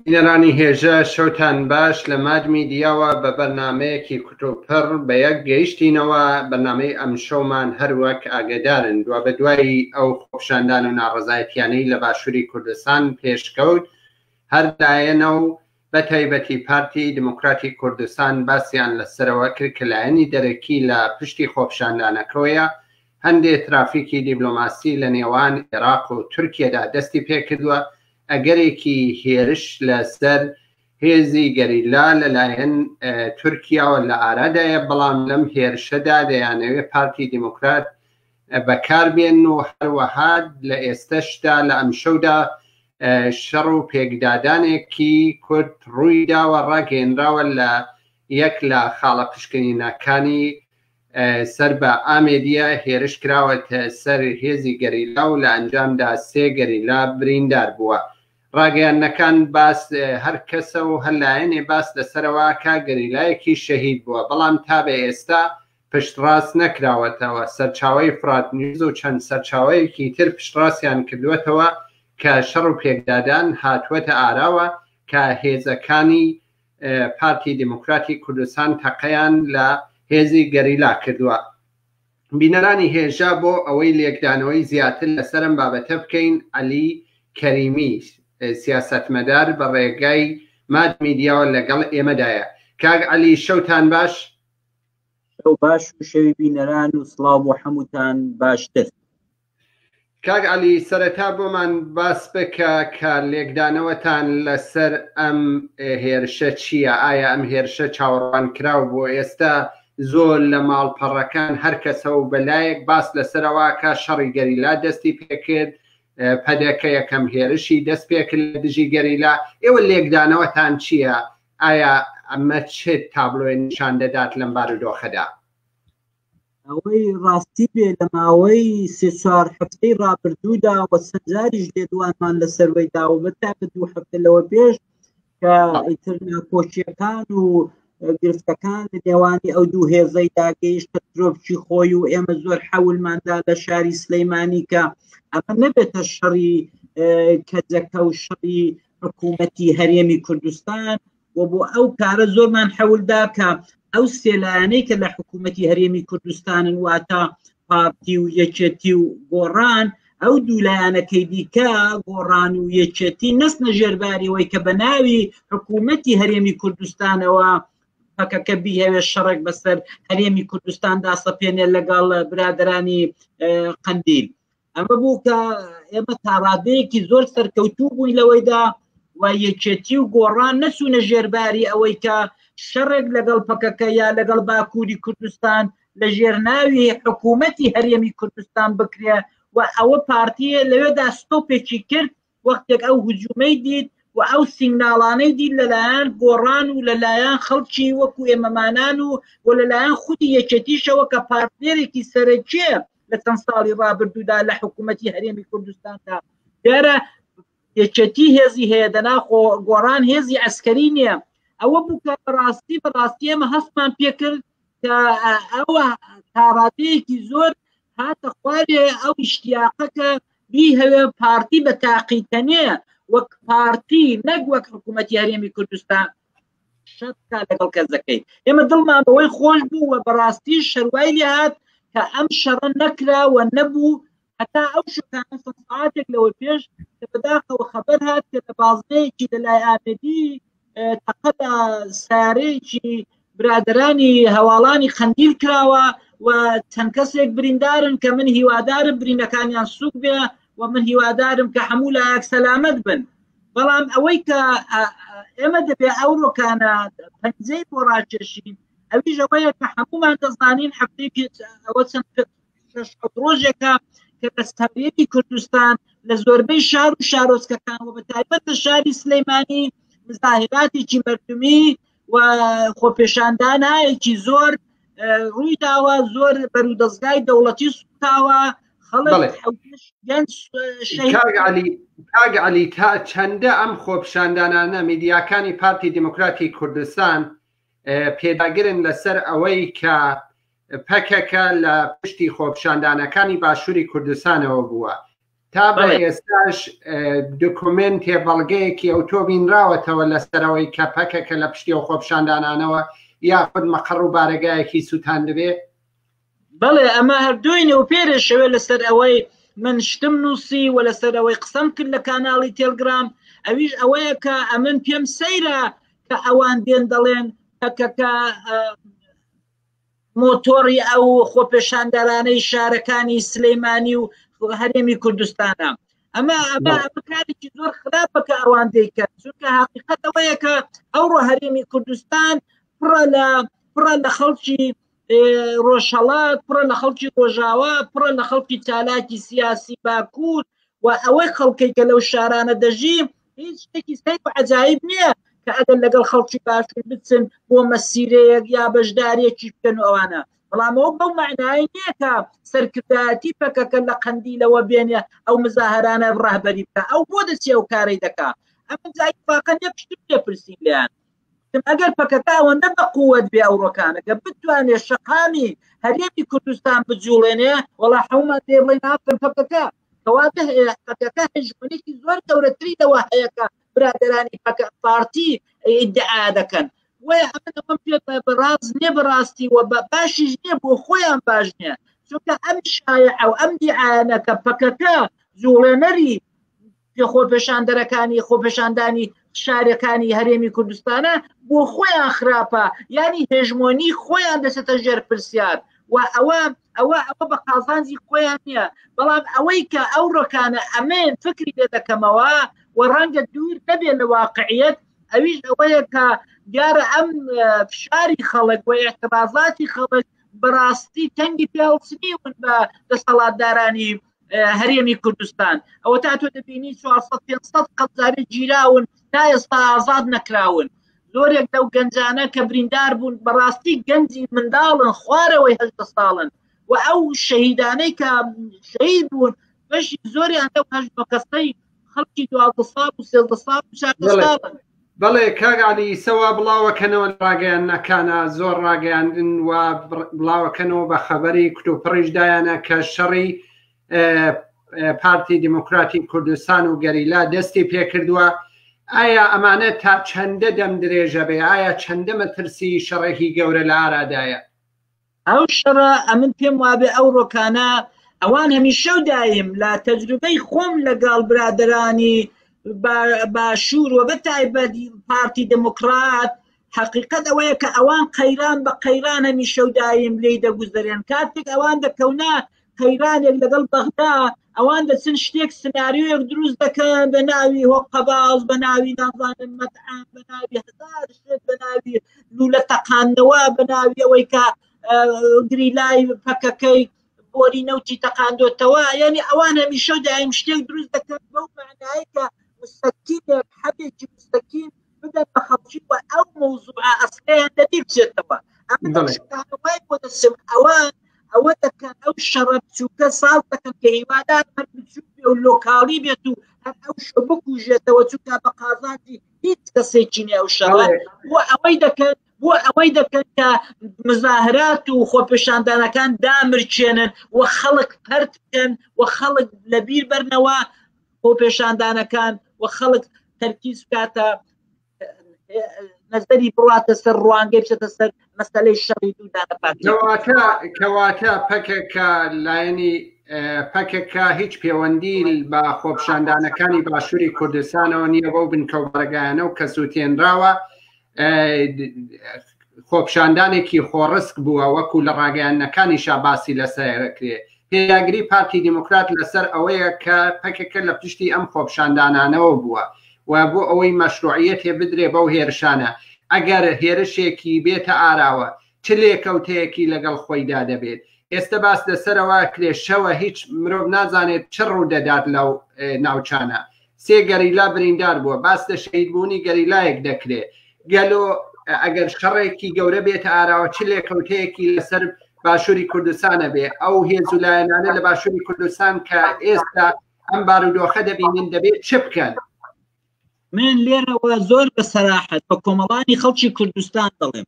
بینەرانی هێژا شەوتان باش لە ماد میدیاوە بە بەرنامەیەکی کوتوپڕ بە یەک گەیشتینەوە بەرنامەی ئەمشەومان هەر وەک ئاگەدارن دوابەدوای ئەو خۆپیشاندان و ناڕەزایەتیانەی لە باشوری کوردستان پێشکەوت هەر لایەنە و بە تایبەتی پارتی دیموکراتی کوردستان باسیان لەسەرەوە کرد کە لایەنی دەرەکی لە پشتی خۆپیشاندانەکەوەیە هەندێ ترافیکی دیبلۆماسی لە نێوان عێراق و تورکیەدا دەستی پێکردووە ئەگەرێکی هێرش لەسەر هێزی گەریلا لەلایەن تورکیاوە لە ئارادایە، بەڵام لەم هێرشەدا دەیانەوێت پارتی دیموکرات بەکاربێن و هەروەها لە ئێستەشدا لە ئەمشەودا شەڕ و پێکدادانێکی کورد ڕووی داوە ڕاگەیەنراوە لە یەک لە خاڵە پشکنینەکانی سەر بە ئامێدیە هێرش کراوەتە سەر هێزی گەریلا و لە ئەنجامدا سێ گەریلا بریندار بووە. ڕاگەیاندنەکان باس هەر کەسە و هەر لایەنێ باس لەسەرەوە کا گەریلایەکی شەهید بووە، بەڵام تا بە ئێستا پشتڕاست نەکراوەتەوە. سەرچاوەی فڕات نیوز و چەند سەرچاوەیەکی تر پشتڕاستیان کردووەتەوە کە شەڕ و پێکدادان هاتووەتە ئاراوە کە هێزەکانی پارتی دیموکراتی کوردستان تەقەیان لە هێزی گەریلا کردووە. بینەرانی هێژا بۆ ئەوەی لێکدانەوەی زیاتر لەسەر ئەم بابەتە بکەین عەلی کەریمی سیاسەتمەدار بە ڕێگای ماد میدیاوە لەگەڵ ئێمەدایە. کاک عەلی شەوتان باش. شەو باش و شەوی بینەران و سڵاو بۆ هەمووتان باشتر. کاک عەلی سەرەتا بۆمان باس بکە کە لێکدانەوەتان لەسەر ئەم هێرشە چییە؟ ئایا ئەم هێرشە چاوەڕوان کراو بۆ ئێستا زۆر لە ماڵپەڕەکان هەر کەسە و بەلایەک باس لەسەرەوە کە شەڕی گەریلا دەستی پێکرد پەدەکە یەکەم هێرشی دەست پێکرد لە دژی گەریلا ئێوە لێکدانەوەتان چییە؟ ئایا ئەمە چ تابلۆیە نیشان دەدات لەم بارودۆخەدا؟ ئەوەی ڕاستی بێ لە ماوەی سێ چوار هەفتەی ڕابردوودا و چەند جاریش لێدوانمان لەسەروەی داوە بە تایبەت دوو هەفتە لەوە پێش کە ئیتر ناکۆکییەکان و گرفتەکان لە نێوانی ئەو دوو هێزەیدا گەیشتە ترۆپکی خۆی و ئێمە زۆر حەولماندا لە شاری سلەیمانی کە ئەمە نەبێتە شەڕی کەجەکە و شەڕی حکوومەتی هەرێمی کوردستان و بۆ ئەو کارە زۆرمان حەولدا کە ئەو سێلایەنەی کە لە حکوومەتی هەرێمی کوردستانن واتە پارتی و یەکێتی و گۆڕان ئەو دوو لایەنەکەی دیکە گۆڕان و یەکێتی نەستنە ژێرباریەوەی کە بە ناوی حکوومەتی هەرێمی کوردستانەوە پەکەکە بیهەوێت شەڕێک بەسەر هەرێمی کوردستاندا سەپێنێ لەگەڵ برادرانی قەندیل ئەمە بوو کە ئێمە تاڕادەیەکی زۆر سەرکەوتوو بووین لەوەیدا و یەکێتی و گۆڕان نەچوونە ژێرباری ئەوەی کە شەڕێک لەگەڵ پەکەکە یا لەگەڵ باکووری کوردستان لە ژێرناوی حکوومەتی هەرێمی کوردستان بکرێ و ئەوە پارتیە لەوێدا ستۆپێکی کرد وەختێک ئەو هجوومەی دیت و ئەو سینگناڵانەی دیت لەلایەن گۆڕان و لەلایەن خەڵکی وەکو ئێمەمانان و و لەلایەن خودی یەکێتیشەوە کە پارتنێرێکی سەرەکیە لە چەند ساڵی ڕابردوودا لە حکوومەتی هەرێمی کوردستاندا دیارە یەکێتی هێزی هەیە دەنا خۆ گۆڕان هێزی ئەسکەری نییە ئەوە بوو کە بەڕاستی بەڕاستی ئێمە هەستمان پێکرد کە ئەوە تاڕادەیەکی زۆر هاتە خوارێ ئەو ئیشتیاقە کە بیهەوێ پارتی بە تاقی تەنێ وەک پارتی نەک وەک حکوومەتی هەرێمی کوردستان شەڕ بکا لەگەڵ کەسەکەی ئێمە دڵمان بەوەی خۆش بوو و بەڕاستی شەروای لێ هات کە ئەم شەڕە نەکرا و نەبوو هەتا ئەو شتانە چەند ساعتێک لەوە پێش کە بەداخەوە خەبەر هات کە لە بازنەیەکی لە لای ئامێدی تەقە لە سارەیەکی برادرانی هەواڵانی قەندیل کراوە و چەند کەسێک بریندارن کە من هیوادارم برینەکانیان سوک بێ و من هیوادارم کە هەموو لایەک سەلامەت بن بەڵام ئەوەی کە ئێمە دەبێ ئەوڕۆکانە پەنجەی بۆ ڕاکێشین ئەویش ئەوەیە کە هەمومان دەزانین هەفتەی ئەوە چەند شەش ڕۆژێکە کە لە هەرێمی کوردستان لە زۆربەی شار و شارۆچکەکان و بە تایبەت لە شاری سلەیمانی مزاهراتێکی مردمی و خۆپێشاندانایەکی زۆر ڕووی داوە زۆر بەرودەزگای دەوڵەتی سوتاوە خەڵک کاک عەلی تا چەندە ئەم خۆپیشاندانانە میدیاکانی پارتی دیموکراتی کوردستان پێداگرن لەسەر ئەوەی کە پەکەکە لە پشتی خۆپیشاندانەکانی باشووری کوردستانەوە بووە. تا بە ئێستاش دۆکۆمێنتێ بەڵگەیەکی ئەو تۆ بینراوەتەوە لەسەرەوەی کە پەکەکە لە پشتی ئەو خۆپیشاندانانەوە یاخود مەقەڕ و بارەگایەکی سووتاندبێ؟ بەڵێ ئەمە هەر دوێنێ و پێرێ شەوێ لەسەر ئەوەی من شتم نووسی و لەسەر ئەوەی قسەم کرد لە کاناڵی تێلگرام ئەویش ئەوەیە کە ئەمن پێم سەیرە کە ئەوان دێن دەڵێن پەکەکە مۆتۆڕی ئەو خۆپێشاندەرانەی شارەکانی سلەیمانی و هەرێمی کوردستانە ئەمە ئەمە ئەمە کارێکی زۆر خراپە کە ئەوان دەیکەن چونکە حقیقەت ئەوەیە کە ئەوڕۆ هەرێمی کوردستان پڕە لە پڕە لە خەڵکی ڕۆژهەڵات پڕە لە خەڵکی ڕۆژاوا پڕە لە خەڵکی چالاکی سیاسی باکوور و ئەوەی خەڵکەی کە لەو شارانە دەژی هیچ شتێکی سەیر و عەجایب نییە کە ئەگەر لەگەڵ خەڵکی باشوور بچن بۆ مەسیرەیەک یا بەشداریەکی بکەن و ئەوانە بەڵام ئەوە بەو معنای نییە کە سەرکردایەتی پەکەکە لە قەندیلەوە بێنێ ئەو مزاهرانە ڕەهبەری بکە ئەو بۆ دەچێ ئەو کارەی دەکا ئەمن جا ئیتفاقەن یەک شتم لێ پرسیم لێیان ئەگەر پەکەکە ئەوەندە بە قووەت بێ ئەوڕۆکانە کە بتوانێ شەقامی هەرێمی کوردستان بجوڵێنێ وەڵا حەومان دێ بڵێن ئافرم پەکەکە کەواتە پەکەکە هەژمونێکی زۆر گەورەتری لەوە هەیە کە برادەرانی پەکە پارتی ئیدعا دەکەن وەیە ئەمن ئەوەم پێ بەڕاز نییە بەڕاستی و بە باشیش نییە بۆ خۆیان باش نییە چونکە ئەم شایع و ئەم دیعایانە کە پەکەکە جوڵێنەری خۆپێشاندەرەکانی خۆپێشاندانی شارەکانی هەرێمی کوردستانە بۆ خۆیان خراپە ینی هێژمۆنی خۆیان دەچێتە ژێر پرسیار و ئەوە ئەوە ئەوە بە قازانجی خۆیان نییە بەڵام ئەوەی کە ئەو ڕۆکانە ئەمێن فکری لێ دەکەمەوە و ڕەنگە دوور نەبێت لە واقعیت ئەویش ئەوەیە کە دیارە ئەم فشاری خەڵک و اعتراضاتی خەڵک بەڕاستی تەنگی پێڵچنیون بە دەسەڵاتدارانی هەرێمی کوردستان ئەوە تا تۆ دەبینی 400 500 قەبزاری گیراون تا ئێستا ئازاد نەکراون زۆرێک لەو گەنجانە کە بریندار بوون بەڕاستی گەنجی منداڵن خوارەوەی هەژدە ساڵن و ئەو شەهیدانەی کە شەهید بوون بەشی زۆریان لەو هەژدە کەسەی خەڵکی دوازدە ساڵ و سێزدە ساڵ و چاردە ساڵن. بەڵێ کاک عەلی ئیسە وا بڵاوەکەنەوە لە ڕاگەیاندنەکانا زۆر ڕاگەیاندن وا بڵاوەکەنەوە بە خەبەری کوتوپڕیش دایانە کە شەڕی پارتی دیموکراتی کوردستان و گەریلا دەستی پێکردووە ئایا ئەمانە تا چەندە دەم درێژە بێ ئایا چەندە مەترسی شەڕێکی گەورە لە ئارادایە؟ ئەو شەڕە ئەمن پێم وابێ ئەو ڕۆکانە ئەوان هەمیشە و دایم لە تەجروبەی خۆم لەگەڵ برادەرانی باشوور و بە تایبەت پارتی دموکرات حقیقت ئەوەیە کە ئەوان قەیران بە قەیران هەمیشە و دایم لێی دەگوزەرێن کاتێک ئەوان دەکەونە قەیرانێک لەگەڵ بەغدا ئەوان دەچن شتێک سناریۆیەک دروست دەکەن بە ناوی هۆقەباز بە ناوی نازانم مەتعام بە ناوی هەزار شت بە ناوی لولە تەقاندنەوە بە ناوی ئەوەی کە گریلای پەکەکەی بۆری نەوتی تەقاندۆتەوە یعنی ئەوان هەمیشە دایم شتێک دروست دەکەن بەو معنایە کە مستەکینێک حەبێکی مستەکین بدەن بە خەڵکی و ئەو مەوزوعە ئەسڵیان لەبیر بچێتەوە ئەمن شتانەوەی بۆ دەچم ئەوان ئەوە دەکەن ئەو شەڕە بچووکە ساز دەکەن کە هیوادار هەر بچووک بێ و لۆکاڵی بێت و هەر ئەو شە بکوژێتەوە چونکە بە قازانجی هیچ کەسێکی نیە ئەو شەڕە بۆ ئەوەی دەکەن بۆ ئەوەی دەکەن کە مزاهرات و خۆپێشاندانەکان دامرچێنن و خەڵک پەرت بکەن و خەڵک لەبیر بەرنەوە خۆپێشاندانەکان و خەڵک تەرکیز بکاتە نەزەری بڕاتە سەر ڕوانگەی بچێتە سەر مەسەلەی شەڕی دوودانە پارتی. کەواتە پەکەکە لایەنی پەکەکە هیچ پەیوەندی بە خۆپشاندانەکانی باشووری کوردستانەوە نییە بەو بنکەوبارگایانە و کە سووتێنراوە خۆپشاندانێکی خۆڕسک بووە وەکو لە ڕاگەیاندنەکانیشا باسی لەسەرەکرێ پێداگری پارتی دیموکرات لەسەر ئەوەیە کە پەکەکە لە پشتی ئەم خۆپشاندانانەوە بووە و بۆ ئەوەی مەشروعیەتێ بدرێ بەو هێرشانە ئەگەر هێرشێکی بێتە ئاراوە چ لێکەوتەیەکی لەگەڵ خۆیدا دەبێت ئێستا باس لەسەرەوە کرێ شەوە هیچ مرۆڤ نازانێت چ ڕوودەدات لەو ناوچانە سێ گەریلا بریندار بووە، باس لە شەهیدبوونی گەریلایەک دەکرێ، گەلۆ ئەگەر شەڕێکی گەورە بێتە ئاراوە چ لێکەوتەیەکی لەسەر باشووری کوردستانە بێ؟ ئەو هێز و لایەنانە لە باشووری کوردستان کە ئێستا ئەم بارودۆخە دەبینن دەبێت چ بکەن؟ من لێرەوە زۆر بە سەراحەت بە کۆمەڵانی خەڵکی کوردستان دەڵێم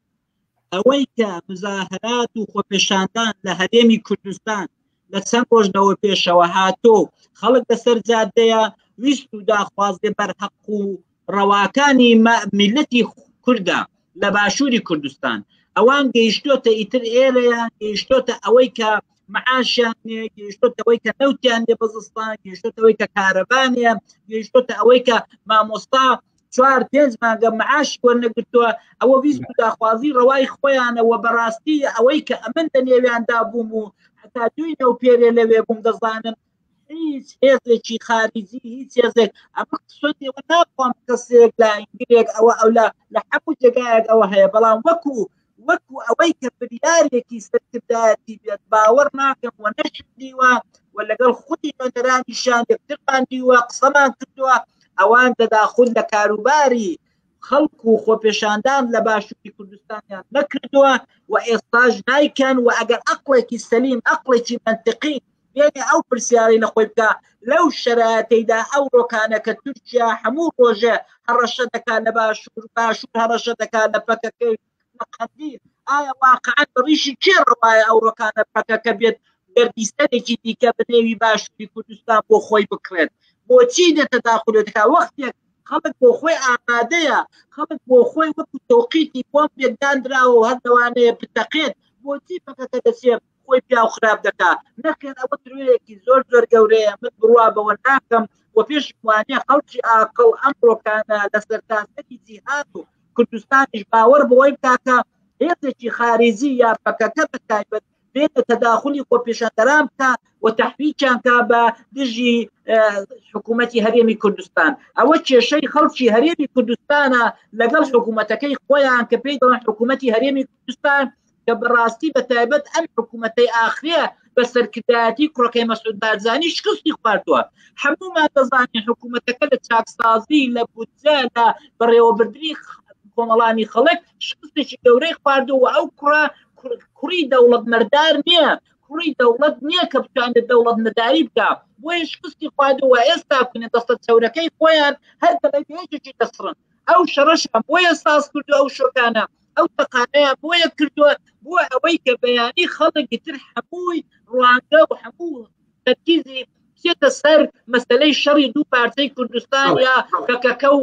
ئەوەی کە مزاهرات و خۆپێشاندان لە هەرێمی کوردستان لە چەند ڕۆژ لەوە پێشەوە هاتۆ خەڵک لەسەر جادەیە ویست و داخوازێ بەرهەق و ڕەواکانی میلەتی کوردە لە باشووری کوردستان ئەوان گەیشتۆتە ئیتر ئێرەیان گەیشتۆتە ئەوەی کە معاشیان نییە گەیشتۆتە ئەوەی کە نەوتیان لێ بەزستان گەیشتۆتەوەی کە کارەبانیە گەیشتۆتە ئەوەی کە مامۆستا چوار پێنج مانگە معاش وەرنەگرتووە ئەوە ویست و داخوازی ڕەوای خۆیانە و بەڕاستی ئەوەی کە ئەمن لە نێویاندا بووم و هەتا دوی نەو پێرێ لەوێ بووم دەزانم هیچ هێزێکی خارجی هیچ هێزێک ئەمە قسەوە ناخوام کەسێک لە ئینگلێک ئەوە ئەو لە لە هەموو جێگایەک ئەوە هەیە بەڵام وەکو وەکو ئەوەی کە بریارێکی سەرکردایەتی بێت باوەڕ ناکەم و نەشم دیوە و لەگەڵ خودی نوێنەرانیشان یەکترمان دیوە قسەمان کردووە ئەوان تەداخول لە کاروباری خەڵک و خۆپێشاندان لە باشووری کوردستانیان نەکردووە و ئێستاش نایکەن و ئەگەر ئەقڵێکی سەلیم ئەقڵێکی منطقی بێنێ ئەو پرسیارەی لە خۆی بکە لەو شەرایەتەیدا ئەو ڕۆکانە کە تورکیا هەموو ڕۆژێ هەڕەشە دەکات لە باشوور باشوور هەڕەشە دەکات لە پەکەکەی لە قەندیل ئایا واقعا بە ڕیشی کێ ڕەوایە ئەو ڕۆکانە پەکەکە بێت دەردیسەرێکی دیکە بە نێوی باشووری کوردستان بۆ خۆی بکڕێت بۆچی دێتە داخلێ دەکات وەختێک خەڵک بۆ خۆی ئامادەیە خەڵک بۆ خۆی وەکو تۆقیتی بۆمبێک دانراوە و هەر لەوانەیە بتەقێت بۆچی پەکەکە دەچێت خۆی پیاو خراپ دەکا نەخێر ئەوە درۆیەکی زۆر زۆر گەورەیە من بڕوا بەوە ناکەم و پێش وانە خەڵکی ئاقڵ ئەم ڕۆکانە لە سەرتاسەری جیهان و کوردستانیش باوەڕ بەوەی بکاتە هێزێکی خارجی یا پەکەکە بە تایبەت بێتە تەداخلی خۆپێشاندەران بکە و تەحریکیان کا بە دژی حکوومەتی هەرێمی کوردستان ئەوە کێشەی خەڵکی هەرێمی کوردستانە لەگەڵ حکوومەتەکەی خۆیان کە پێی دەڵێن حکوومەتی هەرێمی کوردستان کە بەڕاستی بە تایبەت ئەم حکوومەتەی ئاخرێ بە سەرکردایەتی کوڕەکەی مەسعود بارزانی شکستی خواردووە هەموومان دەزانین حکوومەتەکە لە چاکسازی لە بودجە لە بەڕێوەبردنی کۆمەڵانی خەڵک شکستێکی گەورەی خواردووە ئەو کوڕە کوڕی دەوڵەت مەردار نییە کوڕی دەوڵەت نییە کە بتوانێت دەوڵەت مەداری بکە بۆیە شکستی خواردووە ئێستا کونە دەستە چەورەکەی خۆیان هەر دەڵێ یەکێکی دەسڕن ئەو شەڕەشان بۆیە ساز کردو ئەو شۆکانە ئەو تەقانەیە بۆیە کردووە بۆ ئەوەی کە بەیانی خەڵکی تر هەمووی ڕوانگە و هەموو تەرکیزی بچێتە سەر مەسلەی شەڕی دوو پارچەی کوردستان یا پەکەکە و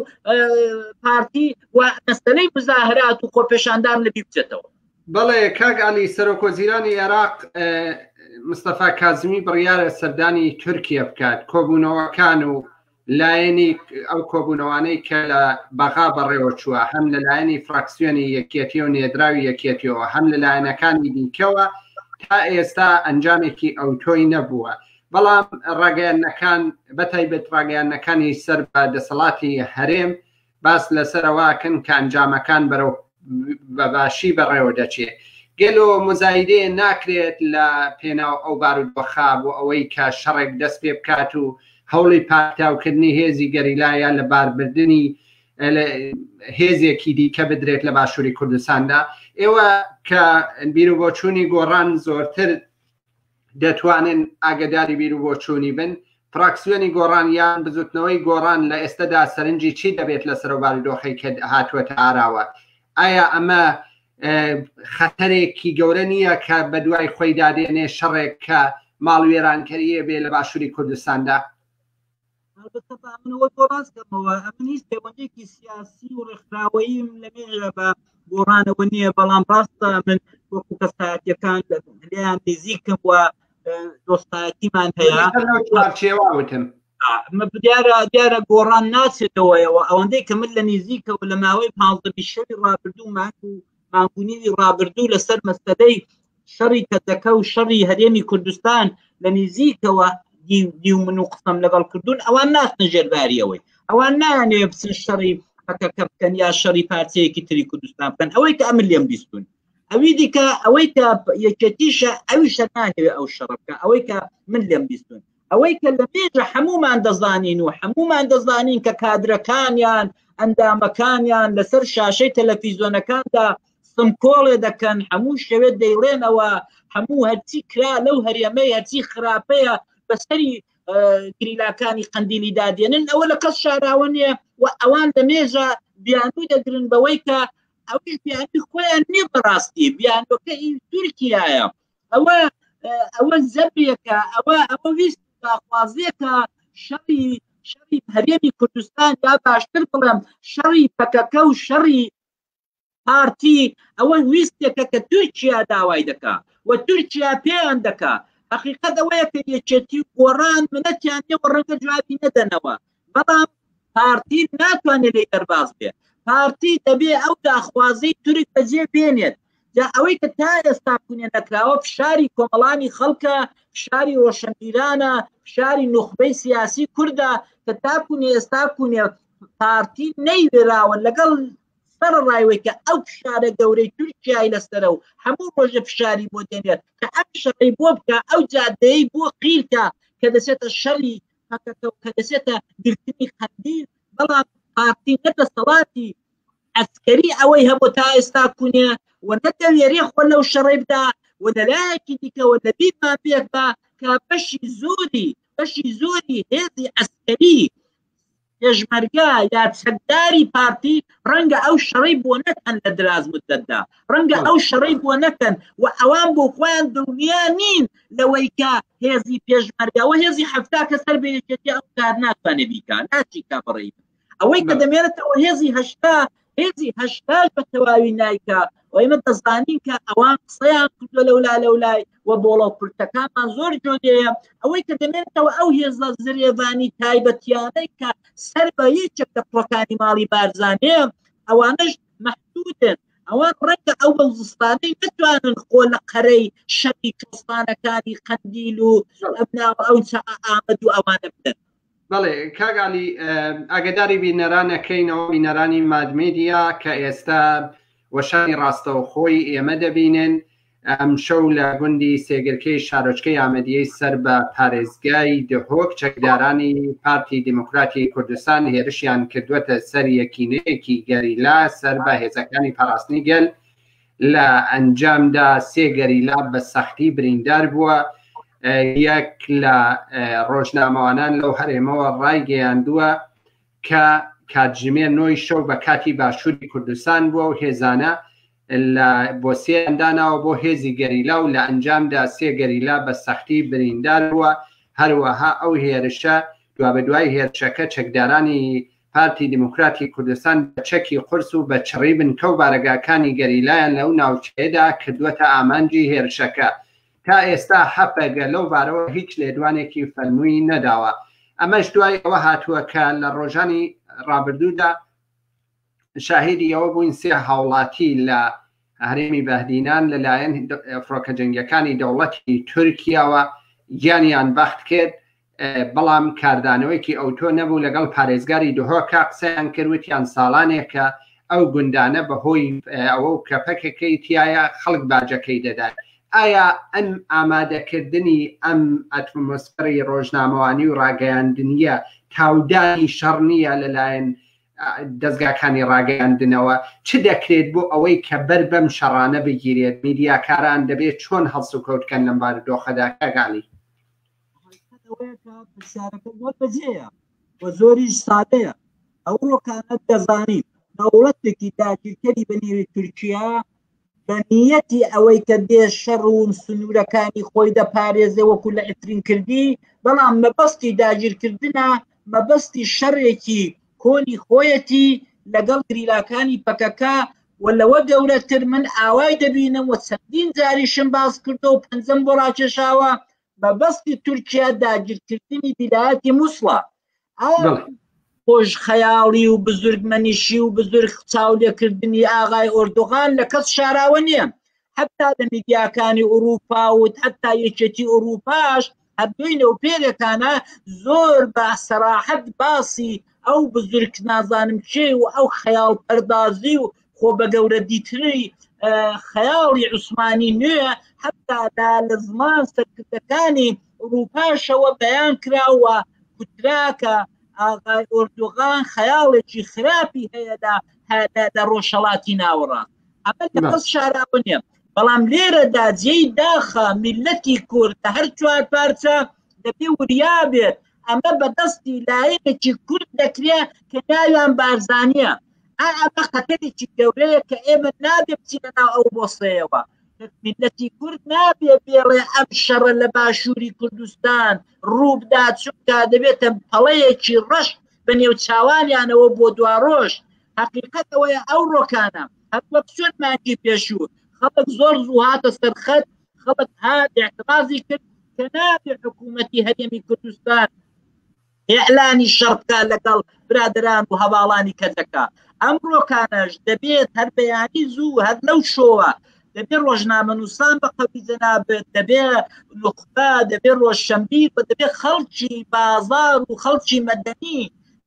پارتی و مەسلەی مزاهرات و خۆپێشاندان لەبی بچێتەوە. بەڵێ کاک عەلی سەرۆک وەزیرانی عێراق مستەفا کازمی بڕیارە سەردانی تورکیە بکات کۆبوونەوەکان و لایەنی ئەو کۆبوونەوانەی کە لە بەغا بەڕێوە چووە هەم لە لایەنی فراکسیۆنی یەکیەتی و نێدراوی یەکیەتیەوە هەم لە لایەنەکانی دیکەوە تا ئێستا ئەنجامێکی ئەوتۆی نەبووە بەڵام ڕاگەیاندنەکان بەتایبەت ڕاگەیاندنەکانی سەر بە دەسەڵاتی هەرێم باس لەسەر ئەوەکەن کە ئەنجامەکان بەرەو بە باشی بەڕێوە دەچێت گەلۆ مزایدەیە ناکرێت لە پێناو ئەو بارودۆخە بۆ ئەوەی کە شەڕێک دەست پێ بکات و هەوڵی پاکتاوکردنی هێزی گەریلا یا لە باربردنی هێزێکی دیکە بدرێت لە باشووری کوردستاندا ئێوە کە بیرو بۆچوونی گۆڕان زۆرتر دەتوانن ئاگداری بیر و بۆچوونی بن فراکسیۆنی گۆڕان یان بزوتنەوەی گۆڕان لە ئێستەدا سەرنجی چی دەبێت لە سەر بارودۆخەی کە هاتووەتە ئاراوە ئایا ئەمە خەتەرێکی گەورە نییە کە بە دوای خۆیدا دێنێ شەڕێک کە ماڵوێرانکەریە بێ لە باشووری کوردستاندا؟ ئەلبەتە با من ئەوە بۆ ڕاست کەمەوە ئەمن هیچ پەیوەندییەکی سیاسی و ڕێکخراوەییم لە مێژە بە گۆڕانەوە نییە بەڵام ڕاستە من وەکو کەسایەتیەکان لێیان نزیکم و دۆستایەتیمان هەیە چوارچێوە وتم دیارە دیارە گۆڕان ناچێتەوەیەوە ئەوەندەی کە من لە نزیکەوە لە ماوەی پازدە بیست شەوی ڕابردوو مانگ و مانگ و نیوی ڕابردوو لەسەر مەسەلەی شەڕی پەدەکە و شەڕی هەرێمی کوردستان لە نزیکەوە دیو من و قسەم لەگەڵ کردوون ئەوان ناچنە ژێرباری ئەوەی ئەوان نایانەوێ بچن شەڕی پەکەکە بکەن یا شەڕی پارچەیەکی تری کوردستان بکەن ئەوەی کە ئەمن لێم بیستون ئەوی دیکە ئەوەی کە یەکێتیشە ئەویشە ناهەوێ ئەو شەڕە بکە ئەوەی کە من لێم بیستون ئەوەی کە لە مێژە هەمومان دەزانین و هەمومان دەزانین کە کادرەکانیان ئەندامەکانیان لەسەر شاشەی تەلەفیزۆنەکاندا سمکۆڵێ دەکەن هەموو شەوێت دەیڵێنەوە هەموو هەرچی کرا لەو هەرێمەی هەرچی خراپەیە بەسەری گریلاکانی قندیلی دادێنن ئەوە لە کەس شاراوە نییە و ئەوان لە مێژە بیانوو دەگرن بەوەی کە ئەویش بیانووی خۆیان نییە بەڕاستی بیانوەکە ئی تورکیایە ئەوە. ئەوە زەبرێکە ئەوە ئەوە ویست داخوازیەکە شەڕی شەڕی هەرێمی کوردستان یا باشتر بڵێم شەڕی پەکەکە و شەڕی پارتی ئەوە ویستێکە کە تورکیا داوای دەکا و تورکیا پێیان دەکا حقیقت ئەوەیە کە یەکێتی و گۆڕان منەتیان نیە و ڕەنگە جوابی نەدەنەوە بەڵام پارتی ناتوانێت لێی دەرباز بێ پارتی دەبێ ئەو داخوازەی تورک بەجێ بێنێت جا ئەوەی کە تا ئێستا کونێ نەکراوە فشاری کۆمەڵانی خەڵکە فشاری ڕۆشنبیرانە فشاری نوخبەی سیاسی کوردە کە تا کونێ ئێستا کونێ پارتی نەیوێراوە لەگەڵ سەرەڕای وەی کە ئەو فشارە گەورەی تورکیای لەسەرە و هەموو ڕۆژێ فشاری بۆ دێنێت کە ئەم شەڕەی بۆ بکە ئەو جادەیەی بۆ قیرکە کە دەچێتە شەڕی پەکەکە و کە دەچێتە گرتنی قەندیل بەڵام پارتی نە دەسەڵاتی ئەسکەری ئەوەی هەبوو تا ئێستا کونێ و نە دەوێرێ خۆ لەو شەڕەی بدا و لەلایەکی دیکەوە لە بیرمان بێت بە کە بەشی زۆری بەشی زۆری هێزی ئەسکەری پێشمەرگە یا چەکداری پارتی ڕەنگە ئەو شەڕەی بۆ نەکەن لە دراز مدەتدا ڕەنگە ئەو شەڕەی بۆ نەکەن و ئەوان بۆ خۆیان دڵنیا نین لەوەی کە هێزی پێشمەرگە و هێزی حەفتا کە سەر بە یەکێتی ئەو کار ناتوانێت بیکا ناچیکا بەڕێی ئەوەی کە دەمێنێتەوە هێزی هەشتا هێزی هەشتاش بە تەواوی نایکا و ئێمە دەزانین کە ئەوان قسەیان کردوە لەولا لەولای و بۆڵە و کورتەکانمان زۆر جۆدەیە ئەوەی کە دەمێنێتەوە ئەو هێزە زرێڤانی تایبەتیانەی کە سەر بە یەکێک لە کوڕەکانی ماڵی بارزانیە ئەوانەش مەحدودن ئەوان ڕەنگە ئەو بەڵزستانەی نەتوانن خۆ لە قەرەی شەڕی کوێستانەکانی قەندیل و ئەم ناو ئەو ئامەد و ئەوانە بدەن. بەڵێ کاک عەلی ئاگداری بینەران ئەکەینەوە بینەرانی مادمیدیا کە ئێستا وەشانی ڕاستەوخۆی ئێمە دەبینن ئەمشەو لە گوندی سێگرکەی شارۆچکەی ئامەدیەی سەر بە پارێزگای دهۆک چەکدارانی پارتی دیموکراتی کوردستان هێرشیان کردووەتە سەر یەکینەیەکی گەریلا سەر بە هێزەکانی پاراستنی گەل لە ئەنجامدا سێ گەریلا بە سەختی بریندار بووە یەک لە ڕۆژنامەوانان لەو هەرێمەوە ڕایگەیاندووە کە کاتژمێر نۆی شەو بە کاتی باشووری کوردستان بووە و هێزانە لە بۆسیان داناوە بۆ هێزی گەریلا و لە ئەنجامدا سێ گەریلا بە سەختی بریندار بووە هەروەها ئەو هێرشە دوابەدوای هێرشەکە چەکدارانی پارتی دیموکراتی کوردستان بە چەکی قورس و بە چڕی بنکە و بارەگاکانی گەریلایان لەو ناوچەیەدا کردووەتە ئامانجی هێرشەکە. تا ئێستا هەپەگە لەو بارەوە هیچ لێدوانێکی فەرمووی نەداوە. ئەمەش دوای ئەوە هاتووە کە لە ڕۆژانی ڕابردوودا شاهیدی ئەوە بووین سێ هاوڵاتی لە هەرێمی بەهدینان لەلایەن فڕۆکە جەنگیەکانی دەوڵەتی تورکیاوە گیانیان بەخت کرد بەڵام کاردانەوەیەکی ئەوتۆ نەبوو لەگەڵ پارێزگاری دهۆکا قسەیان کرد وتیان ساڵانێکە ئەو گوندانە بەهۆی ئەوە کە پەکەکەی تایە خەڵک باجەکەی دەدات ئایا ئەم ئامادەکردنی ئەم ئەتمۆسفەری ڕۆژنامەوانی و ڕاگەیاندنیە تاودانی شەڕ نییە لەلایەن دەزگاکانی ڕاگەیاندنەوە چ دەکرێت بۆ ئەوەی کە بەر بەم شەڕانە بگیرێت میدیاکاران دەبێت چۆن هەڵسوکەوت کەن لەم بارودۆخەدا کاک عەلی؟ حەقیقەت ئەوەیە کە پرسیارەکە زۆر بەجێیە و زۆریش سادەیە ئەو ڕۆکانە دەزانین دەوڵەتێکی داگیرکەری بە نێوی تورکیا بە نیەتی ئەوەی کە دێ شەڕ و سنوورەکانی خۆی دەپارێزێ وەکو لە عفرین کردی بەڵام مەبەستی داگیرکردنە مەبەستی شەڕێکی کۆنی خۆیەتی لەگەڵ گریلاکانی پەکەکە و لەوە گەورەتر من ئاوای دەبینم و چەندین جاریشم باس کردو و پەنجەم بۆ ڕاکێشاوە مەبەستی تورکیا داگیرکردنی ویلایەتی موسڵە خۆش خەیاڵی و بزرگمەنیشی و بزرگ چاولێکردنی ئاغای ئۆردوغان لە کەس شاراوە نییە حتا لە میدیاکانی ئوروپا و حتا یەکێتی ئوروپاش هەردووی و پێرێکانە زۆر بە سەراحەت باسی ئەو بزرگ نازانم چێ و ئەو خەیاڵ پەردازی و خۆ بە گەورە دیتنی خەیاڵی عوسمانی نوێ حتا لە زمان سەرکردەکانی ئوروپاشەوە بەیان کراوە کوترا کە ئاغای ئۆردوغان خەیاڵێکی خراپی هەیە لە ڕۆژهەڵاتی ناوەڕاست ئەمە لە کەس شاراوە نییە بەڵام لێرەدا جێی داخە میلەتی کورد لە هەر چوار پارچە دەبێ وریا بێت ئەمە بەدەستی لایەنێکی کورد دەکرێت کە ناویان بارزانیە ئا ئەمە خەتەرێکی گەورەیە کە ئێمە نابێ بچینە ناو ئەو بۆسەیەوە. میللەتی کورد نابێ بێڵێ ئەم شەڕە لە باشووری کوردستان ڕووبدا چونکە دەبێتە پەڵەیەکی ڕەش بە نێوچاوانیانەوە بۆ دواڕۆژ حقیقەت ئەوەیە ئەو ڕۆکانە هەروەک چۆن مانگی پێشوو خەڵک زۆر زوو هاتە سەرخەت خەڵک هات اعترازی کرد کە نابێ حکوومەتی هەرێمی کوردستان ئیعلانی شەڕ بکات لەگەڵ برادەران و هەواڵانی کەجەکە. ئەمڕۆکانەش دەبێت هەر بەیانی زوو هەر لەو شۆوە دەبێت ڕۆژنامەنووسان بە قەولی جەنابت دەبێ نوخبە دەبێ ڕۆشنبیر و دەبێ خەڵکی بازار و خەڵکی مەدەنی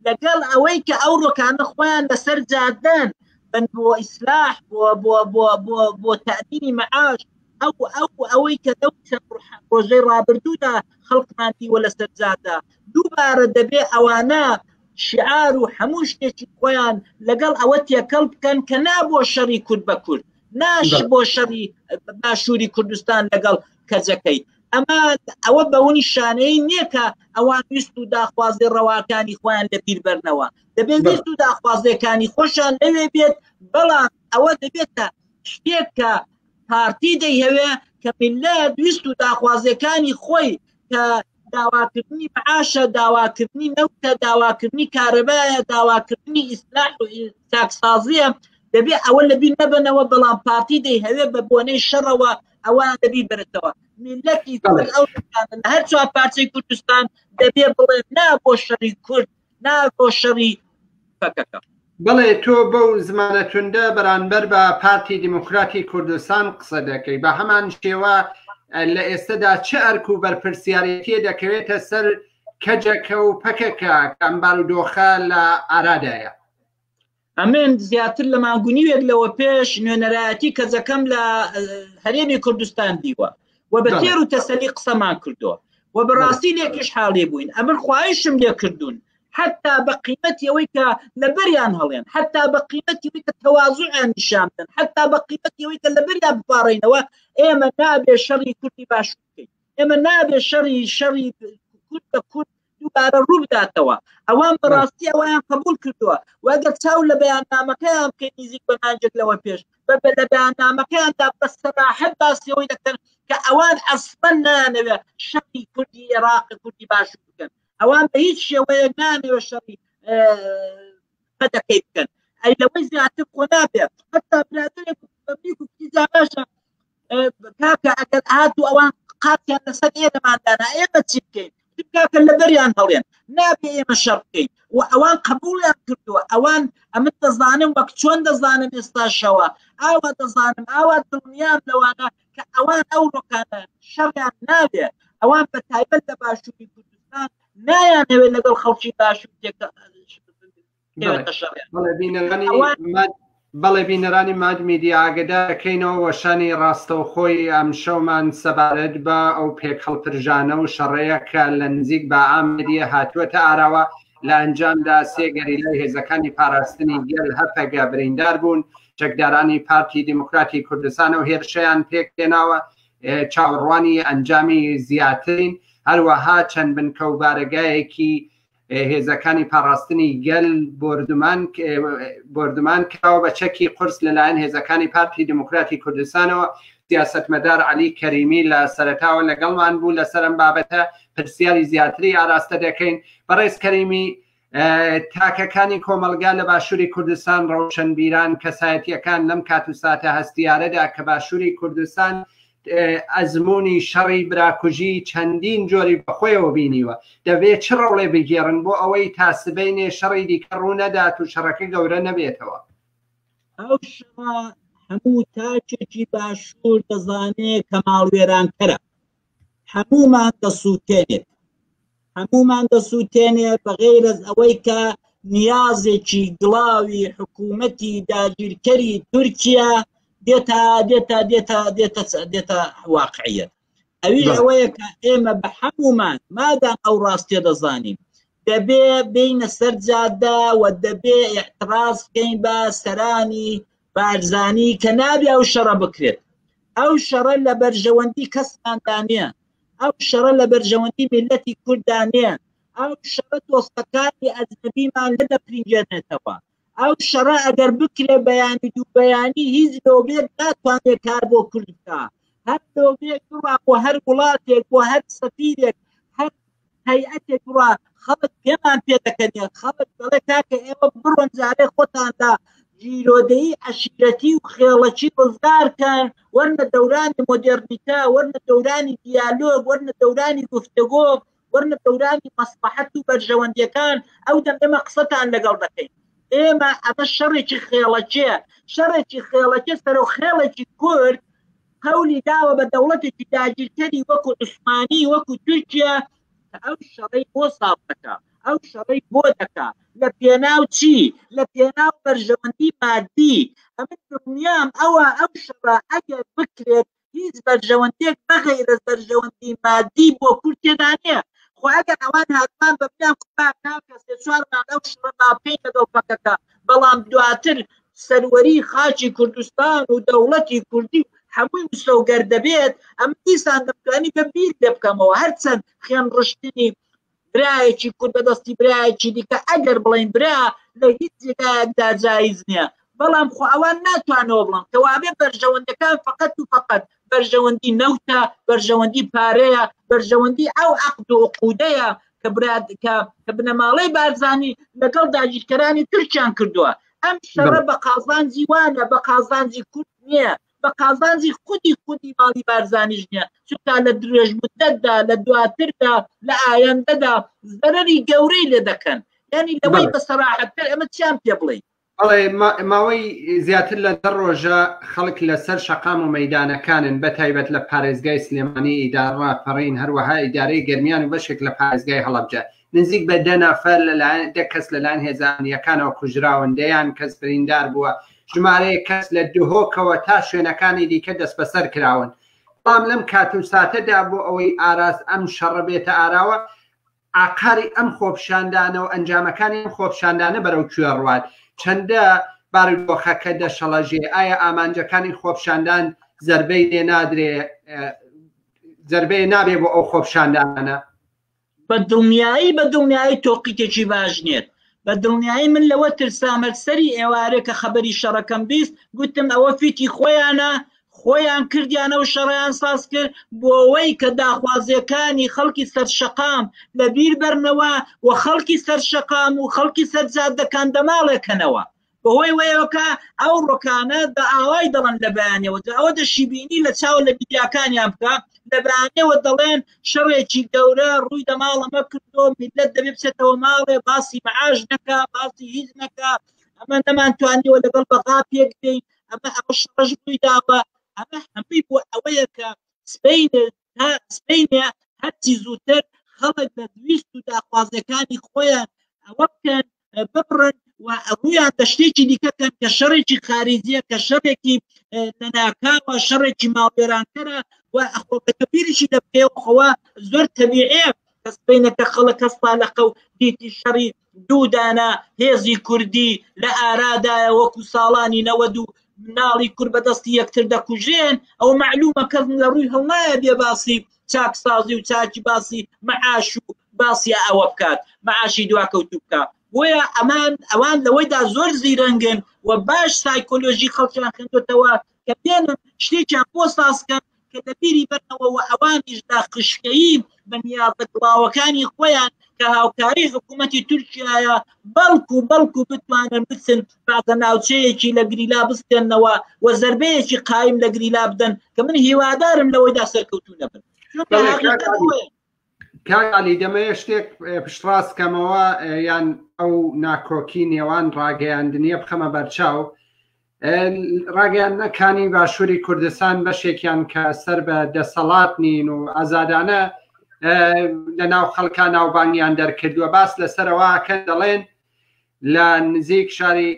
لەگەڵ ئەوەی کە ئەو ڕۆکانە خۆیان لەسەر جادەن بن بۆ ئیسلاح بۆ بۆ بۆ بۆ بۆ تەئمینی مەعاش ئەو ئەو ئەوەی کە لەو چەند ڕۆژەی ڕابردوودا خەڵکمان دیوە لەسەر جادە دووبارە دەبێ ئەوانە شعار و هەموو شتێکی خۆیان لەگەڵ ئەوە تێکەڵ بکەن کە نا بۆ شەڕی کورد بە کورد ناش بۆ شەڕی باشووری کوردستان لەگەڵ کەجەکەی ئەمە ئەوە بەوە نیشانەی نییە کە ئەوان ویست و داخوازی ڕەواکانی خۆیان لە بیر بەرنەوە دەبێت ویست و داخوازیەکانی خۆشیان لەوێ بێت بەڵام ئەوە دەبێتە شتێک کە پارتی دەیهەوێ کە میللەت ویست و داخوازیەکانی خۆی کە داواکردنی معاشە داواکردنی نەوتە داواکردنی کارەبایە داواکردنی ئیسلاح و چاکسازیە دەبێ ئەوە لەبیر نەبەنەوە بەڵام پارتی دەیهەوێ بە بۆنەی شەڕەوە ئەوان لەبیر بەرێتەوە میللەتی کورد ئەو لە هەر چوار پارچەی کوردستان دەبێ بڵێ نا بۆ شەڕی کورد نا بۆ شەڕی پەکەکە. بەڵێ تۆ بەو زمانە توندە بەرانبەر بە پارتی دیموکراتی کوردستان قسە دەکەی بە هەمان شێوە لە ئێستەدا چ ئەرک و بەرپرسیارێتیە دەکەوێتە سەر کەجەکە و پەکەکە کە ئەم بارودۆخە لە ئارادایە؟ ئەمن زیاتر لە مانگونیوێک لەوە پێش نوێنەرایەتی کەجەکەم لە هەرێمی کوردستان دیوە و بە تێر و تەسەلی قسەمان کردووە و بەڕاستی لێکیش حاڵی بووین ئەمن خوایشم لێ کردوون حتا بە قیمەتی ئەوەی کە لەبەریان هەڵێن حتا بە قیمەتی ئەوەی کە تەوازوعیان نیشان بدەن حتا بە قیمەتی ئەوەی کە لەبەریان بپاڕێینەوە ئێمە نابێ شەڕی کوردی باشوور بکەین ئێمە نابێ شەڕی شەڕی کورد بە کورد دووبارە ڕوو بداتەوە ئەوان بەڕاستی ئەویان قبول کردووە و ئەگەر چاو لە بەیاننامەکەیان بکەین نزیک بە مانجێک لەوە پێش بە لە بەیاننامەکەیاندا بە سەراحەت باسی ئەوەی دەکەن کە ئەوان ئەسڵەن نایانەوێت شەڕی کوردی عێراق کوردی باشوور بکەن ئەوان بە هیچ شێوەیەک نانەوێت شەڕی پەدەکەی بکەن ئەی لەوەی زیاتر خۆ نابێت حتا برادێک بەمنی کوردی باشە کاکە ئەگەر هات و ئەوان قاتیان لەسەر ئێرەماندانا ئێمە چی بکەین کاکە لەبەریان هەڵێن نابێ ئێمە شەڕ بکەین و ئەوان قبولیان کردووە ئەوان ئەمن دەزانم وەک چۆن دەزانم ئێستاشەوە ئاوا دەزانم ئاوا دڵنیام لەوانە کە ئەوان ئەو ڕۆکانە شەڕیان ناوێ ئەوان بە تایبەت لە باشووری کوردستان نایانەوێت لەگەڵ خەڵکی باشوور بەڵێ بینەرانی ماد میدیا ئاگدارەکەینەوە وەشانی ڕاستەوخۆی ئەمشەومان سەبارەت بە ئەو پێکهەڵپرژانە و شەڕەیە کە لە نزیک بە ئامێدیە هاتووەتە ئاراوە لە ئەنجامدا سێ گەریلای هێزەکانی پاراستنی گەل هەپەگە بریندار بوون چەکدارانی پارتی دیموکراتی کوردستان و هێرشیان پێکهێناوە چاوەڕوانی ئەنجامی زیاترین هەروەها چەند بنکە و بارەگایەکی هێزەکانی پاراستنی گەل بۆردومان بۆردومان کراوە بە چەکی قورس لەلایەن هێزەکانی پارتی دیموکراتی کوردستانەوە سیاستمەدار علی کەریمی لە سەرەتاوە لەگەڵمان بوو لەسەر ئەم بابەتە پرسیاری زیاتری ئاراستە دەکەین بەڕێز کەریمی تاکەکانی کۆمەڵگا لە باشووری کوردستان ڕەوشەنبیران کەسایەتیەکان لەم کات و ساتە هەستیارەدا کە باشووری کوردستان ئەزموونی شەڕی براکوژی چەندین جۆری بەخۆیەوە بینیوە دەبێت چ ڕۆڵێ بگێڕن بۆ ئەوەی تا سبەینێ شەڕی دیکە ڕوونەدات و شەڕەکە گەورە نەبێتەوە؟ ئەو شەڕە هەموو تاکێکی باشوور دەزانێ کە ماڵوێرانکەرە هەموومان دەسووتێنێت هەموومان دەسووتێنێ بە غەیرەز ئەوەی کە نیازێکی گڵاوی حکوومەتی داگیرکەری تورکیا دێتە دێتە دێتە دێتە دێتە واقعیت ئەویش ئەوەیە کە ئێمە بە هەموومان مادام ئەو ڕاستیە دەزانین دەبێ بینە سەر جادە و دەبێ اعتراض بکەین بە سەرانی بارزانی کە نابێ ئەو شەڕە بکرێت ئەو شەڕە لە بەرژەوەندی کەسماندا نییە ئەو شەڕە لە بەرژەوەندی میللەتی کورددا نییە ئەو شەڕە دۆستەکانی ئەجنەبیمان لێ دەپرینگێنێتەوە. ئەو شەڕە ئەگەر بکرێ بەیانی دوو بەیانی هیچ لۆبێک ناتوانێت کار بۆ کورد بکا هەر لۆبێک بڕا بۆ هەر وڵاتێک بۆ هەر سەفیرێک هەر هەیئەتێک بڕا خەڵک پێمان پێ دەکەنێ خەڵک دەڵێ کاکە ئێوە بڕۆن جارێ خۆتان لە گیرۆدەیی عەشیرەتی و خێڵەکی ڕزگار کەن وەرنە دەورانی مۆدێرنیتە وەرنە دەورانی دیالۆگ وەرنە دەورانی گفتگۆ وەرنە دەورانی مەسڵەحەت و بەرژەوەندیەکان ئەو دەم ئێمە قسەتان لەگەڵ دەکەین ئێمە ئەمە شەڕێکی خێڵەکیە شەڕێکی خێڵەکیە سەرۆک خێڵێکی کورد قەولی داوە بە دەوڵەتێکی داگیرکەری وەکو عوسمانی وەکو تورکیا کە ئەو شەڕەی بۆ ساز دەکا ئەو شەڕەی بۆ دەکا لە پێناو چی لە پێناو بەرژەوەندی مادی ئەمن دڵنیام ئەوە ئەو شەڕە ئەگەر بکرێت هیچ بەرژەوەندیەک بەغەیرەز بەرژەوەندی مادی بۆ کورد تێدا نییە خۆ ئەگەر ئەوان هاتمان بە منیان کوتا کاکە سێ چوار مانگ ئەو شەڕە با بکەین لەگەڵ پەکەکە بەڵام دواتر سەروەری خاکی کوردستان و دەوڵەتی کوردی و هەمووی مسۆگەر دەبێت ئەم دیسان دەمتوانی بە بیر لێ بکەمەوە هەرچەند خوێن ڕشتنی برایەکی کورد بە دەستی برایەکی دیکە ئەگەر بڵێین برا لە هیچ جێگایەکدا جایز نییە بەڵام خۆ ئەوان ناتوانەوە بڵێن کەوابێ بەرژەوەندەکان فقط و فقط بەرژەوەندی نەوتە بەرژەوەندی پارەیە بەرژەوەندی ئەو عقد و عقودەیە کە براد کە کە بنەماڵەی بارزانی لەگەڵ داگیرکەرانی تورکیان کردووە ئەم شەڕە بە قازانجی وانە بە قازانجی کورد نییە بە قازانجی خودی خودی ماڵی بارزانیش نییە چونکە لە درێژ مدەتدا لە دواتردا لە ئایندەدا زەرەری گەورەی لێ دەکەن یعنی لەوەی بە سەراحەتتر ئەمە چیان پێ بڵێ بەڵێ ماوەی زیاتر لە دە ڕۆژە خەڵک لەسەر شەقام و مەدانەکانن بە تایبەت لە پارێزگای سلێمانی ئیدارە ڕاپەڕین هەروەها ئیدارەی گەرمیان و بەشێک لە پارێزگای هەڵەبجە نزیک بە دە نەفەر لەلایەن دە کەس لەلایەن هێزە ئەمنییەکانەوە کوژراون، دەیان کەس بریندار بووە، ژمارەیەک کەس لە دهۆکەوە تا شوێنەکانی دیکە دەستبەسەر کراون. بەڵام لەم کات و ساتەدا بۆ ئەوەی ئاراس ئەم شەڕە بێتە ئاراوە، ئاقاری ئەم خۆپیشاندانە و ئەنجامەکانی ئەم خۆپیشاندانە بەرەو کوێ ڕوات؟ چەندە بارودۆخەکە دەشڵەژێ؟ ئایا ئامانجەکانی خۆپیشاندان زەربەی لێ نادرێ زەربەیە نابێ بۆ ئەو خۆپیشاندانە؟ بە دڵنیایی بە دڵنیایی تۆقیتێکی باش نیت بە دڵنیایی من لەوە ترسام هەر سەری ئێوارێ کە خەبەری شەڕەکەم 20 گوتم ئەوە فیتی خۆیانە خۆیان کردیانەوە شەڕیان ساز کرد بۆ ئەوەی کە داخوازیەکانی خەڵکی سەرشەقام لە بیر بەرنەوە و خەڵکی سەرشەقام و خەڵکی سەر جادەکان دەماڵێکەنەوە بەهۆی وەیەوە کە ئەو ڕۆکانە بە ئاوای دەڵێن لە بەیانەوە جا ئەوە دەشیبینی لە چاو لە میدیاکانیان بکە لە بەیانەوە دەڵێن شەڕێکی گەورە ڕووی دە ماڵەمە کردۆ میلەت دەبێ بچێتەوە ماڵێ باسی معاش نەکا باسی هیچ نەکا ئەمە نەمانتوانیوە لەگەڵ بەغا پێک بێین ئەمە ئەمە شەڕەش ڕووی داوە ئەمە هەمووی بۆ ئەوەیە کە سبەینێ تا سبەینێ هەرچی زووتر خەڵک لە ویست و داخوازیەکانی خۆیان ئەوە بکەن ببڕن و ڕوویان بە شتێکی دیکە کەن کە شەڕێکی خاریجیە کە شەڕێکی لەناکاوە شەڕێکی ماڵوێرانکەرە و خۆکە بیریشی لە پێوەخەوە زۆر تەبیعە کە سبەینەکە خەڵک هەستا لە قەو دیتی شەڕی دوو دانە هێزی کوردی لە ئارادایە وەکو ساڵانی نەوەد و مناڵی کورد بە دەستی یەکتر دەکوژرێن ئەو مەعلومە کەس لە ڕووی هەڵنایە بێ باسی چاکسازی و چاکی باسی مەعاش و باسی ئەوە بکات مەعاشی دواکەوتوو بکات بۆیە ئەمان ئەوان لەوەیدا زۆر زیرەنگن و باش سایکۆلۆژی خەڵکیان خوێندوێتەوە کە بێنن شتێکیان بۆ سازکەن کە لە بیری بەرنەوە و ئەوانیش لە خشکەیی بە نیازە گڵاوەکانی خۆیان کە هاوکاری حکوومەتی تورکیایە بەڵکو بەڵکو بتوانن بچن بازە ناوچەیەکی لە گریلا بستێنەوە و زربەیەکی قایم لە گریلا بدەن کە من هیوادارم لەوەیدا سەرکەوتوو نەبن. کاک عەلی دەمەوێت شتێک پشتڕاست کەمەوە یان ئەو ناکۆکی نێوان ڕاگەیاندنیە بخەمە بەرچاو ڕاگەیاندنەکانی باشووری کوردستان بەشێکیان کە سەر بە دەسەڵات نین و ئازادانە لە ناو خەڵکا ناوبانگیان دەرکردووە باس لەسەرەوە کە دەڵێن لە نزیک شاری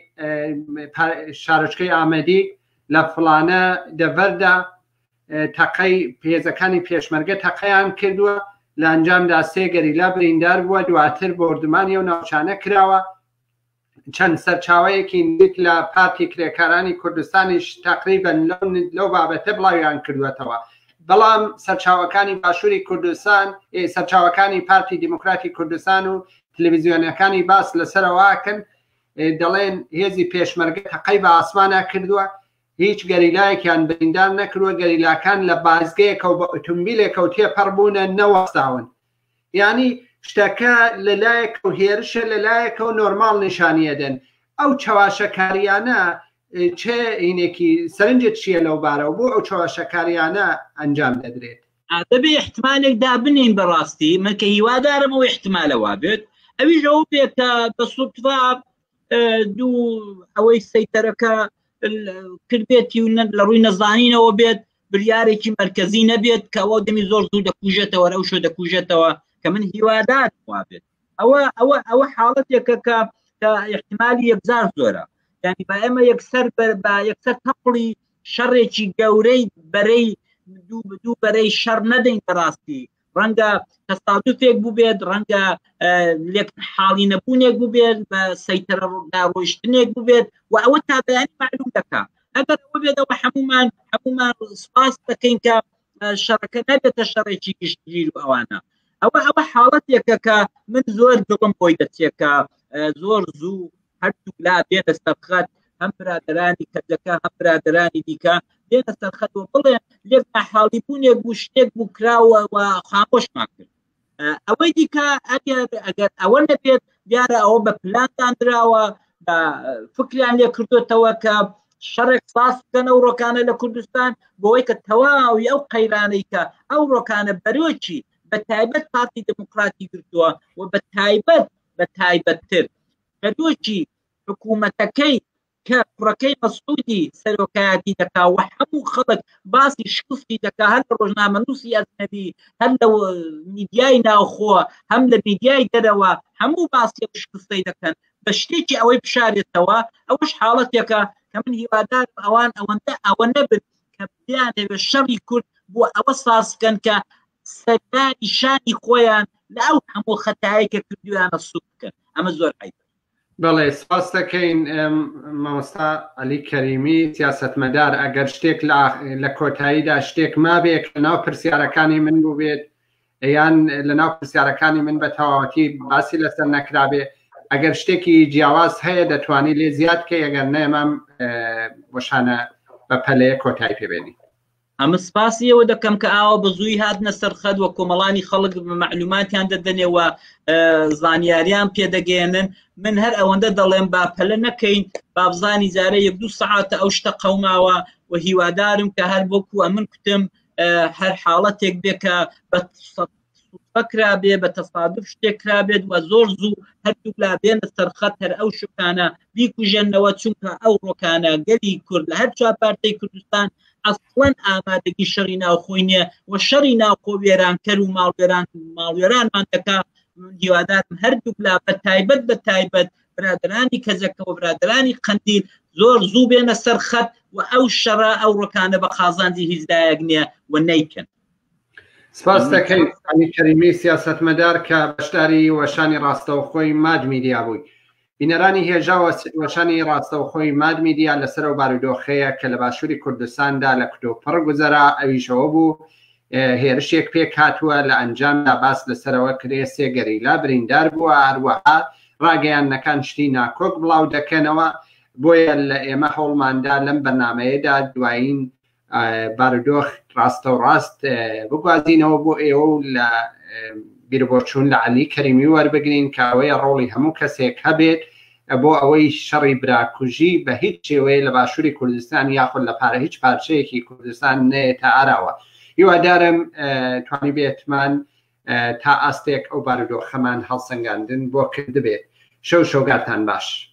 شارۆچکەی ئامەدی لە فڵانە دەڤەردا تەقەی هێزەکانی پێشمەرگە تەقەیان کردووە لە ئەنجامدا سێ گەریلا بریندار بووە دواتر بۆردومانی ئەو ناوچانە کراوە چەند سەرچاوەیەکی نزیک لە پارتی کرێکارانی کوردستانیش تقریبا لەو بابەتە بڵاویان کردووەتەوە بەڵام سەرچاوەکانی باشووری کوردستان سەرچاوەکانی پارتی دیموکراتی کوردستان و تلویزیۆنەکانی باس لەسەرەوەکەن. دەڵێن هێزی پێشمەرگە تەقەی بە ئاسمانە کردووە هیچ گەریلایەکیان بریندار نەکردووە گەریلاکان لە بازگەیەکەوە بە ئۆتۆمبیلێکەوە تێپەڕ بوونە نەوەستاون یانی شتەکە لەلایەکەوە هێرشە لەلایەکەوە نۆرماڵ نیشانیەدەن ئەو چەواشەکاریانە چه هینێکی سەرنجت چییە لەو بارەوە بۆ ئەو چەواشەکاریانە ئەنجام دەدرێت؟ دەبێ احتمالێک دابنین بەڕاستی من کە هیوادارم ئەو احتمالە وابێت ئەویش ئەو بێت کە بە سوتفا دوو ئەوەی سەیتەرەکە کردبێتی و لە ڕووی نەزانینەوە بێت بریارێکی مرکزی نەبێت کە ئەوە دەمی زۆر زوو دەکوژێتەوە ئەو شۆ دەکوژێتەوە کە من هیوادار وابێت ئەوە ئەوە ئەوە حاڵەتێکە کە کە احتمالی یەکجار زۆرە یعنی با ئێمە یەکسەر بە یەکسەر تەپڵی شەڕێکی گەورەی بەرەی دوو دوو بەرەی شەڕ نەدەین بەڕاستی ڕەنگە تەسادوفێک بووبێت ڕەنگە لێک حاڵی نەبوونێک بووبێت بە سەیتەرە ڕوودا ڕۆیشتنێک بووبێت و ئەوە تا بەیانی معلوم دەکا ئەگەر ئەوە بێتەوە هەمومان هەمومان سپاس دەکەین کە شەڕەکە نەبێتە شەڕێکی گشتگیر و ئەوانە ئەوە ئەوە حاڵەتێکە کە من زۆر دڵم بۆی دەچێت کە زۆر زوو هەردوو لا بێنە سەرخەت هەم برادرانی کەجەکە هەم برادرانی دیکە بێنە سەرخەت و بڵێن لێک ناحاڵی بوونێک بوو شتێک بوو کراوە و خامۆشمان کرد ئەوەی دیکە ئەگەر ئەگەر ئەوە نەبێت دیارە ئەوە بە پلان دانراوە بە فکریان لێ کردوتەوە کە شەڕێک ساز بکەن ئەو ڕۆکانە لە کوردستان بۆی کە تەواوی ئەو قەیرانەی کە ئەو ڕۆکانە بەرۆکی بە تایبەت پارتی دموکراتی گرتووە و بە تایبەت بە تایبەتتر بەرۆکی حکوومەتەکەی کە کوڕەکەی مەسعودی سەرۆکایەتی دەکا و هەموو خەڵک باسی شکستی دەکا هەر لە ڕۆژنامەنووسی ئەجنەبی هەر لە میدیای ناوخۆ هەم لە میدیای دەرەوە هەموو باسی ئەو شکستەی دەکەن بە شتێکی ئەوەی بشارێتەوە ئەوەش حاڵەتێکە کە من هیوادارم ئەوان ئەوەندە ئەوە نەبن کە بیانەوێت شەڕی کورد بۆ ئەوە ساز بکەن کە سەردانی شانی خۆیان لە ئەو هەموو خەتایە کە کردویانە سوک بکەن ئەمە زۆر عیبە. بەڵێ سپاس دەکەین مامۆستا عەلی کەریمی سیاسەتمەدار ئەگەر شتێک لە کۆتاییدا شتێک مابێ کە ناو پرسیارەکانی من بووبێت یان لە ناو پرسیارەکانی من بە تەواوەتی باسی لەسەر نەکرابێ ئەگەر شتێکی جیاواز هەیە دەتوانی لێ زیاد بکەی ئەگەر نەمام وەشانە بە پەلەیە کۆتایی پێبێنی. ئەمە سپاسی ئێوە دەکەم کە ئاوا بە زووی هاتنە سەر خەت و کۆمەڵانی خەڵک مەعلوماتیان دەدەنێ و زانیاریان پێدەگەیەنن من هەر ئەوەندە دەڵێم با پەلە نەکەین بابزانی جارە یەک دوو سەعاتە ئەو شتە قەوماوە و هیوادارم کە هەر وەکو ئەمن کوتم هەر حاڵەتێک بێ کە بە سوتفە کرابێ بە تەسادف شتێک کرابێت و زۆر زوو هەردوو لا بێنە سەرخەت هەر ئەو شوکانە بیکوژێنەوە چونکە ئەو ڕۆکانە گەلی کورد لە هەر چوار پارتەی کوردستان ئەسڵەن ئامادەگی شەڕی ناوخۆی نییە و شەڕی ناوخۆ وێرانکەر و ماڵوێران ماڵوێرانمان دەکا من هیوادارم هەردووک لا بە تایبەت بە تایبەت برادرانی کەجەکە و برادرانی قەندیل زۆر زوو بێنە سەر خەت و ئەو شەڕە ئەو ڕۆکانە بە قازانجی هیچ لایەک نییە و نەیکەن. سپاس دەکەین عەلی کەریمی سیاسەتمەدار کە بەشداری وەشانی ڕاستەوخۆی ماد میدیا بووی. بینەرانی هێژا وەشانی ڕاستەوخۆی ماد میدیا لەسەر ئەو بارودۆخەیە کە لە باشووری کوردستاندا لە کتوپڕ گوزەرا ئەویش ئەوە بوو هێرشێک پێک هاتووە لە ئەنجامدا باس لەسەرەوە کرێ سێ گەریلا بریندار بووە هەروەها ڕاگەیاندنەکان شتی ناکۆک بڵاو دەکەنەوە بۆیە لە ئێمە هەوڵماندا لەم بەرنامەیەدا دوایین بارودۆخ ڕاستەوڕاست بگوازینەوە بۆ ئێوە و لە بیربۆچوون لە عەلی کەریمی وەربگرین کە ئەوەیە ڕۆڵی هەموو کەسێک هەبێت بۆ ئەوەی شەڕی براکوژی بە هیچ شێوەیە لە باشووری کوردستان یاخود لە پارە هیچ پارچەیەکی کوردستان نەیەتە ئاراوە هیوادارم توانی بێتمان تا ئاستێک ئەو بارودۆخەمان هەڵسەنگاندن بۆ کردبێت شەو شەوگارتان باش.